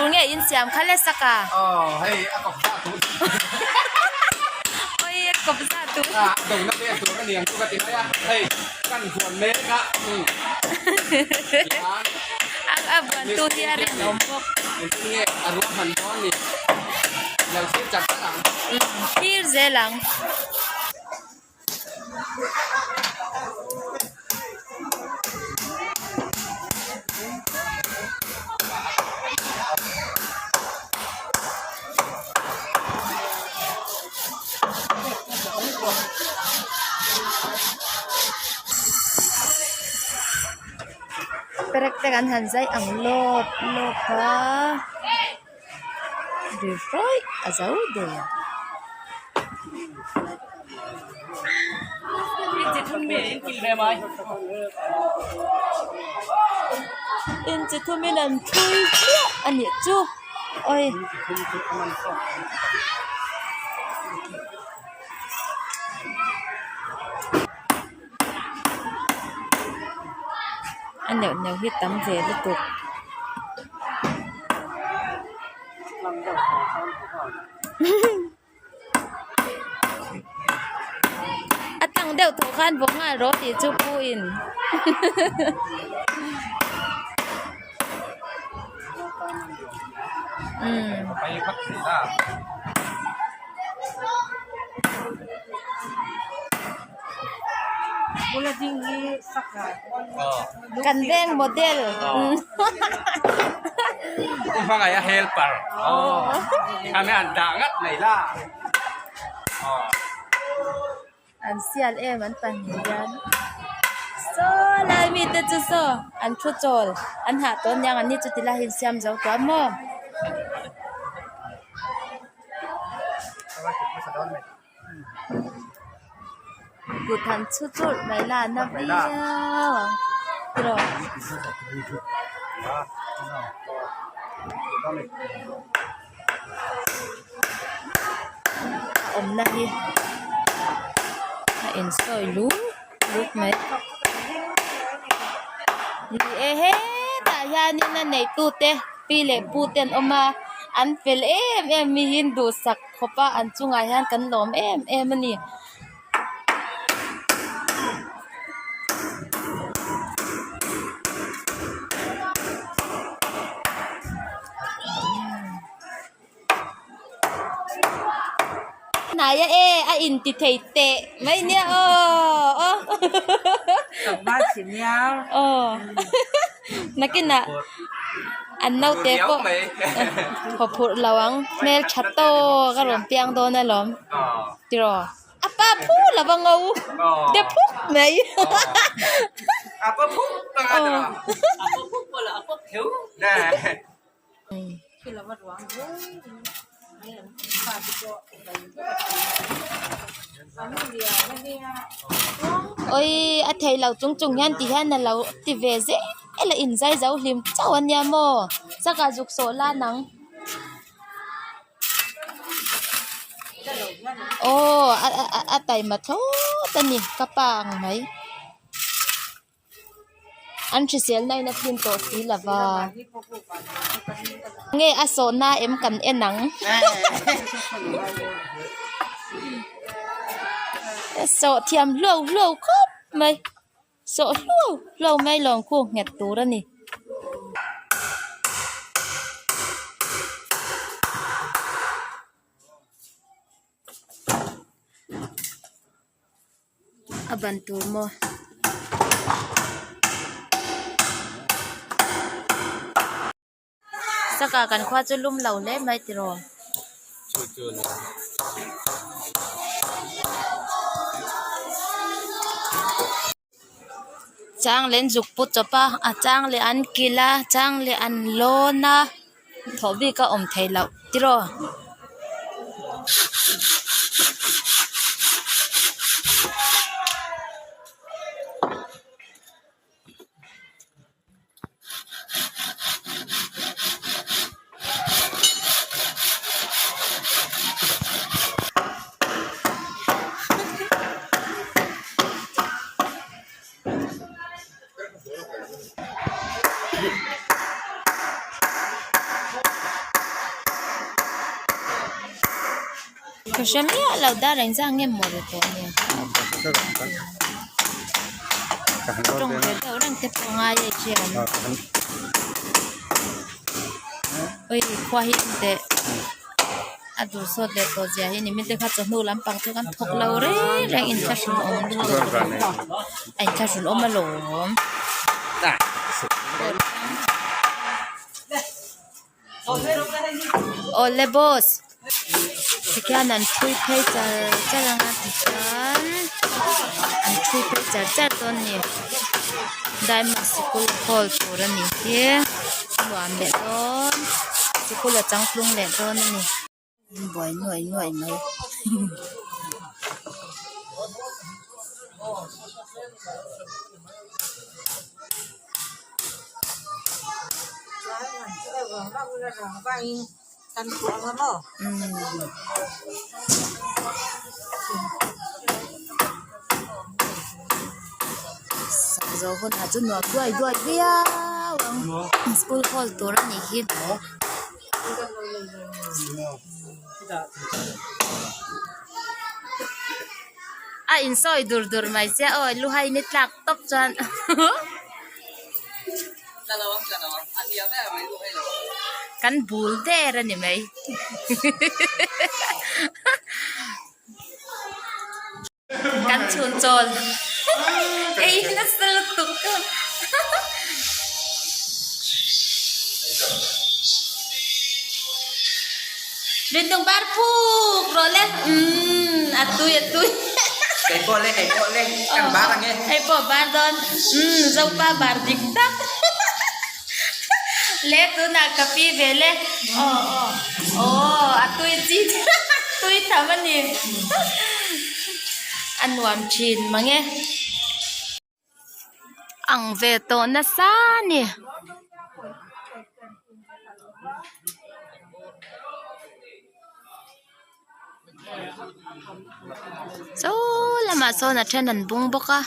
tur nge in siam kha le saka? Aw hei a kawp za tur. Oi a kawp za tur. A dona vel tur a niang chu ka ti mai a, hei kan vuan mek a. A vuan tu hi a rinawm bawk. Engtin nge a ruahman dawn ni? Lo thlir chak chak ang. Thlir zel ang. Perek te kan han zai ang lawp lawp a ri hrawih a zo der. Inchi thumin an thlui hmiah a nih chu awi. A neuh neuh hi tam ve lutuk. A tang deuh tawh khan vawk nghal rawh tih chu pu in umm. Kan veng model. Kum hmangaih a helper. Kha an dah ngat mai la. An sial em an pahnih hian. Saw lai mite chu saw an thu chawl an hah tawh aniang an ni chu tilai hi an siam zo tawh a maw. Kut han chhu churh mai la na viau ang tiraw. A awmna hi a insawi lut lut mai ni e hetah hianin a neitute pi leh pu te an awm a an fel em em miin duhsak khawp a an chungah hian kan lawm em em a ni. Hnaia e a inti thei teh mai nia aw aw nakinah an naute pawh haw phurh lo ang hmel tha tawk a rawn piang dawn alawm tiraw a pa phu lo va ngo de phuk mai Awii a thei lo chung chung hian ti hian a lo ti ve zel a inzai zo hlim chauh a nia maw chakah zuk sawh la nang aw a taima thlawt a ni ka pa ang mai. An hrisel na in a thlin tawh si lo va. Nge a sawhna em kan en ang. Sawh thiam hluau hluau khawp mai. Sawh hluau hluau mai lawng khu nghet tur a ni. A ban tur maw saka kan khua chu lum lo hle mai tiraw. Chang leh an zuk put chawp a a chang leh an kilh a chang leh an lawn a thawh bik a awm theih loh tiraw. Ka hre miah lo dar engzah nge maw ri tawh nia. Tawng ve deuh reng te pawh a ngai e chian. Ui khua hi en teh a dur sawt leh tawh zia hi nimin te kha chawhnu lampang chu kan thawk lo reng reng inthlahrun awm lutuk a inthlahrun awm alawm. Awle boss tikhian an thui phei char char anga tichuan an thui phei char char dawn a ni diamond sikul hall tur a nih hi nuam leh dawn sikul a changtlung leh dawn a ni. Buai nuai nuai mai. Sak zawh hunah chu nuam duai duai viau ang school hall tur a nih hi. A insawi dur dur mai sia aw luhai ni tlak tawp chuan kan bul der a ni mai Kan chhun chawl ei nasa lutuk Rindung bar phuk rawh le umm a tui a tui Kei pawh le kei pawh le kan bar ang e Hei pawh bar dawn umm Zopa bar dik tak le tunah ka pi ve le aw aw aw a tui chi tui tham a ni. A nuam thin mang e. Ang ve tawh nasa a ni. Saw lamah sawn a then an bung bawk a.